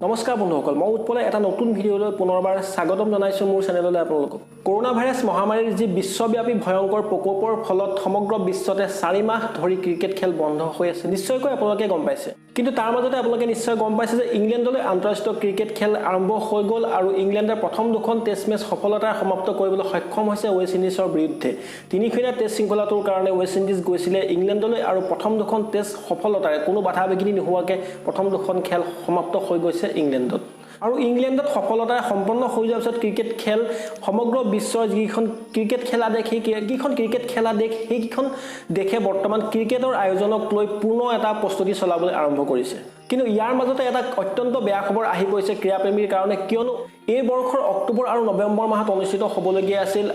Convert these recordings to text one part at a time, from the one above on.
নমস্কাৰ বন্ধুসকল, মই উৎপলে এটা নতুন ভিডিঅ'লৈ পুনৰবাৰ স্বাগতম জনাইছোঁ মোৰ চেনেললৈ আপোনালোকক। কৰোণা ভাইৰাছ মহামাৰীৰ যি বিশ্বব্যাপী ভয়ংকৰ প্ৰকোপৰ ফলত সমগ্ৰ বিশ্বতে 4 মাহ ধৰি ক্ৰিকেট খেল বন্ধ হৈ আছে, নিশ্চয়কৈ আপোনালোকে গম পাইছে। কিন্তু তাৰ মাজতে আপোনালোকে নিশ্চয় গম পাইছে যে ইংলেণ্ডলৈ আন্তঃৰাষ্ট্ৰীয় ক্ৰিকেট খেল আৰম্ভ হৈ গ'ল আৰু ইংলেণ্ডে প্ৰথম দুখন টেষ্ট মেচ সফলতাৰে সমাপ্ত কৰিবলৈ সক্ষম হৈছে ৱেষ্ট ইণ্ডিজৰ বিৰুদ্ধে। তিনিখনীয়া টেষ্ট শৃংখলাটোৰ কাৰণে ৱেষ্ট ইণ্ডিজ গৈছিলে ইংলেণ্ডলৈ আৰু প্ৰথম দুখন টেষ্ট সফলতাৰে কোনো বাধা বিঘিনি নোহোৱাকৈ প্ৰথম দুখন খেল সমাপ্ত হৈ গৈছে ইংলেণ্ডত। আৰু ইংলেণ্ডত সফলতাৰে সম্পন্ন হৈ যোৱাৰ পিছত ক্ৰিকেট খেল সমগ্ৰ বিশ্বৰ যিকেইখন ক্ৰিকেট খেলা দেশ, সেই কেইখন ক্ৰিকেট খেলা দেশ, সেইকেইখন দেশে বৰ্তমান ক্ৰিকেটৰ আয়োজনক লৈ পূৰ্ণ এটা প্ৰস্তুতি চলাবলৈ আৰম্ভ কৰিছে। কিন্তু ইয়াৰ মাজতে এটা অত্যন্ত বেয়া খবৰ আহি পৰিছে ক্ৰীড়াপ্ৰেমীৰ কাৰণে, কিয়নো এই বৰ্ষৰ অক্টোবৰ আৰু নৱেম্বৰ মাহত অনুষ্ঠিত হ'বলগীয়া আছিল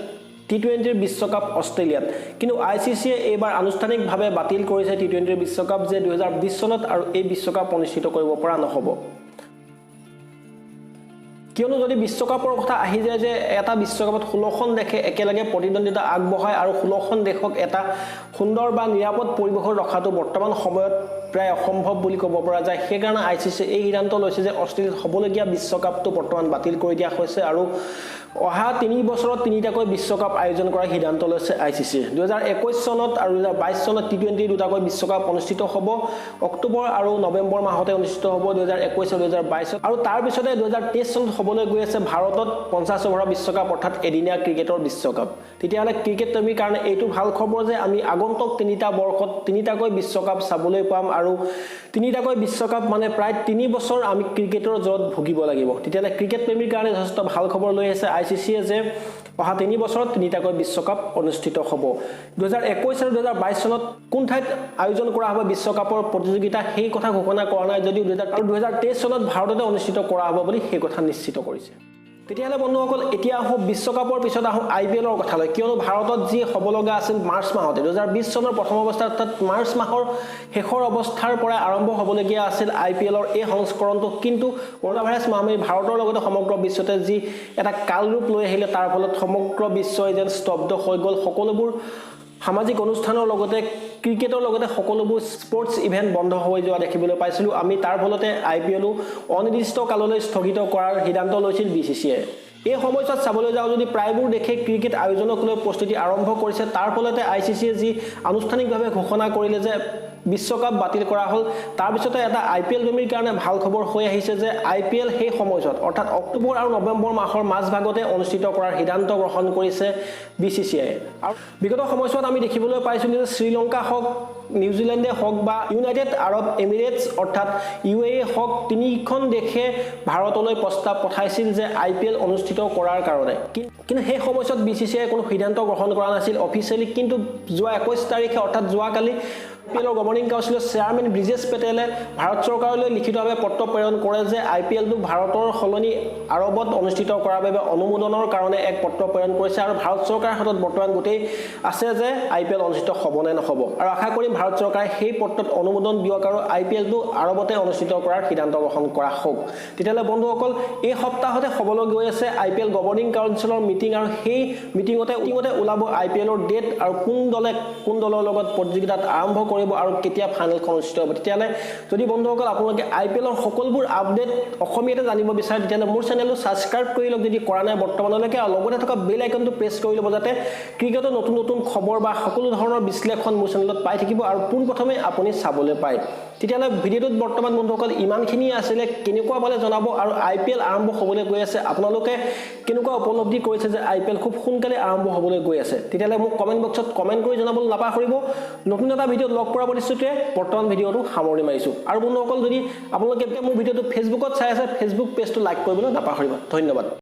টি-20ৰ বিশ্বকাপ অষ্ট্ৰেলিয়াত। কিন্তু I C চিয়ে এইবাৰ আনুষ্ঠানিকভাৱে বাতিল কৰিছে টি-20ৰ বিশ্বকাপ, যে 2020 চনত আৰু এই বিশ্বকাপ অনুষ্ঠিত কৰিব পৰা নহ'ব। কিয়নো যদি বিশ্বকাপৰ কথা আহি যায় যে এটা বিশ্বকাপত 16খন দেশে একেলগে প্ৰতিদ্বন্দ্বিতা আগবঢ়ায় আৰু 16খন দেশক এটা সুন্দৰ বা নিৰাপদ পৰিৱেশত ৰখাটো বৰ্তমান সময়ত প্ৰায় অসম্ভৱ বুলি ক'ব পৰা যায়। সেইকাৰণে I C চিয়ে এই সিদ্ধান্ত লৈছে যে অষ্ট্ৰেলিয়াত হ'বলগীয়া বিশ্বকাপটো বৰ্তমান বাতিল কৰি দিয়া হৈছে আৰু অহা 3 বছৰত তিনিটাকৈ বিশ্বকাপ আয়োজন কৰাৰ সিদ্ধান্ত লৈছে I C চিয়ে। 2021 চনত আৰু 2022 চনত টি-20 দুটাকৈ বিশ্বকাপ অনুষ্ঠিত হ'ব, অক্টোবৰ আৰু নৱেম্বৰ মাহতে অনুষ্ঠিত হ'ব 2021 আৰু 2022ত। আৰু তাৰপিছতে 2023 চনত হ'বলৈ গৈ আছে ভাৰতত 50 অভাৰৰ বিশ্বকাপ, অৰ্থাৎ এদিনীয়া ক্ৰিকেটৰ বিশ্বকাপ। তেতিয়াহ'লে ক্ৰিকেট প্ৰেমীৰ কাৰণে এইটো ভাল খবৰ যে আমি আগন্তুক 3টা বৰ্ষত তিনিটাকৈ বিশ্বকাপ চাবলৈ পাম আৰু তিনিটাকৈ বিশ্বকাপ মানে প্ৰায় 3 বছৰ আমি ক্ৰিকেটৰ জঁৰত ভুগিব লাগিব। তেতিয়াহ'লে ক্ৰিকেট প্ৰেমীৰ কাৰণে যথেষ্ট ভাল খবৰ লৈ আহিছে I C চিয়ে যে অহা 3 বছৰত তিনিটাকৈ বিশ্বকাপ অনুষ্ঠিত হ'ব। 2021 আৰু 2022 চনত কোন ঠাইত আয়োজন কৰা হ'ব বিশ্বকাপৰ প্ৰতিযোগিতা সেই কথা ঘোষণা কৰা নাই যদিও 2023 চনত ভাৰততে অনুষ্ঠিত কৰা হ'ব বুলি সেই কথা নিশ্চিত কৰিছে। তেতিয়াহ'লে বন্ধুসকল, এতিয়া আহোঁ বিশ্বকাপৰ পিছত আহোঁ আই পি এলৰ কথালৈ। কিয়নো ভাৰতত যি হ'ব লগা আছিল মাৰ্চ মাহতে 2020 চনৰ প্ৰথম অৱস্থাত, অৰ্থাৎ মাৰ্চ মাহৰ শেষৰ অৱস্থাৰ পৰা আৰম্ভ হ'বলগীয়া আছিল আই পি এলৰ এই সংস্কৰণটো। কিন্তু কৰোণা ভাইৰাছ মহামাৰী ভাৰতৰ লগতে সমগ্ৰ বিশ্বতে যি এটা কালৰূপ লৈ আহিলে, তাৰ ফলত সমগ্ৰ বিশ্বই যেন স্তব্ধ হৈ গ'ল। সকলোবোৰ সামাজিক অনুষ্ঠানৰ লগতে ক্ৰিকেটৰ লগতে সকলোবোৰ স্পৰ্টছ ইভেণ্ট বন্ধ হৈ যোৱা দেখিবলৈ পাইছিলোঁ আমি। তাৰ ফলতে আই পি এলো অনিৰ্দিষ্ট কাললৈ স্থগিত কৰাৰ সিদ্ধান্ত লৈছিল বি চি চিয়ে। এই সময়ছোৱাত চাবলৈ যাওঁ যদি প্ৰায়বোৰ দেশে ক্ৰিকেট আয়োজনক লৈ প্ৰস্তুতি আৰম্ভ কৰিছে, তাৰ ফলতে I C চিয়ে যি আনুষ্ঠানিকভাৱে ঘোষণা কৰিলে যে বিশ্বকাপ বাতিল কৰা হ'ল, তাৰপিছতে এটা আই পি এল প্ৰেমীৰ কাৰণে ভাল খবৰ হৈ আহিছে যে আই পি এল সেই সময়ছোৱাত অৰ্থাৎ অক্টোবৰ আৰু নৱেম্বৰ মাহৰ মাজভাগতে অনুষ্ঠিত কৰাৰ সিদ্ধান্ত গ্ৰহণ কৰিছে বি চি চি I. আৰু বিগত সময়ছোৱাত আমি দেখিবলৈ পাইছিলোঁ যে শ্ৰীলংকা হওক, নিউজিলেণ্ডে হওক বা ইউনাইটেড আৰৱ এমিৰেটছ অৰ্থাৎ ইউ এ হওক, তিনিখন দেশে ভাৰতলৈ প্ৰস্তাৱ পঠাইছিল যে আই পি এল অনুষ্ঠিত কৰাৰ কাৰণে। কিন্তু সেই সময়ছোৱাত বি চি চি আইয়ে কোনো সিদ্ধান্ত গ্ৰহণ কৰা নাছিল অফিচিয়েলি। কিন্তু যোৱা 21 তাৰিখে অৰ্থাৎ যোৱাকালি আই পি এলৰ গভৰ্ণিং কাউন্সিলৰ চেয়াৰমেন ব্ৰিজেশ পেটেলে ভাৰত চৰকাৰলৈ লিখিতভাৱে পত্ৰ প্ৰেৰণ কৰে যে আই পি এলটো ভাৰতৰ সলনি আৰৱত অনুষ্ঠিত কৰাৰ বাবে অনুমোদনৰ কাৰণে এক পত্ৰ প্ৰেৰণ কৰিছে। আৰু ভাৰত চৰকাৰৰ হাতত বৰ্তমান গোটেই আছে যে আই পি এল অনুষ্ঠিত হ'ব নে নহ'ব। আৰু আশা কৰিম ভাৰত চৰকাৰে সেই পত্ৰত অনুমোদন দিয়ক আৰু আই পি এলটো আৰৱতে অনুষ্ঠিত কৰাৰ সিদ্ধান্ত গ্ৰহণ কৰা হওক। তেতিয়াহ'লে বন্ধুসকল, এই সপ্তাহতে হ'বলৈ গৈ আছে আই পি এল গভৰ্ণিং কাউন্সিলৰ মিটিং আৰু সেই মিটিঙতে ওলাব আই পি এলৰ ডেট আৰু কোন দলে কোন দলৰ লগত প্ৰতিযোগিতাত আৰম্ভ কৰিব আৰু কেতিয়া ফাইনেলখন অনুষ্ঠিত হ'ব। তেতিয়াহ'লে যদি বন্ধুসকল আপোনালোকে আই পি এলৰ সকলোবোৰ আপডেট অসমীয়াতে জানিব বিচাৰে, তেতিয়াহ'লে মোৰ চেনেলটো ছাবস্ক্ৰাইব কৰি লওক যদি কৰা নাই বৰ্তমানলৈকে, আৰু লগতে থকা বেল আইকনটো প্ৰেছ কৰি ল'ব যাতে ক্ৰিকেটৰ নতুন নতুন খবৰ বা সকলো ধৰণৰ বিশ্লেষণ মোৰ চেনেলত পাই থাকিব আৰু পোনপ্ৰথমে আপুনি চাবলৈ পায়। তেতিয়াহ'লে ভিডিঅ'টোত বৰ্তমান বন্ধুসকল ইমানখিনিয়ে আছিলে। কেনেকুৱা পালে জনাব আৰু আই পি এল আৰম্ভ হ'বলৈ গৈ আছে, আপোনালোকে কেনেকুৱা উপলব্ধি কৰিছে যে আই পি এল খুব সোনকালে আৰম্ভ হ'বলৈ গৈ আছে, তেতিয়াহ'লে মোক কমেণ্ট বক্সত কমেণ্ট কৰি জনাবলৈ নাপাহৰিব। নতুন এটা ভিডিঅ'ত লগ কৰাৰ প্ৰতিশ্ৰুতিৰে বৰ্তমান ভিডিঅ'টো সামৰণি মাৰিছোঁ। আৰু বন্ধুসকল, যদি আপোনালোকে মোৰ ভিডিঅ'টো ফেচবুকত চাই আছে, ফেচবুক পেজটো লাইক কৰিবলৈ নাপাহৰিব। ধন্যবাদ।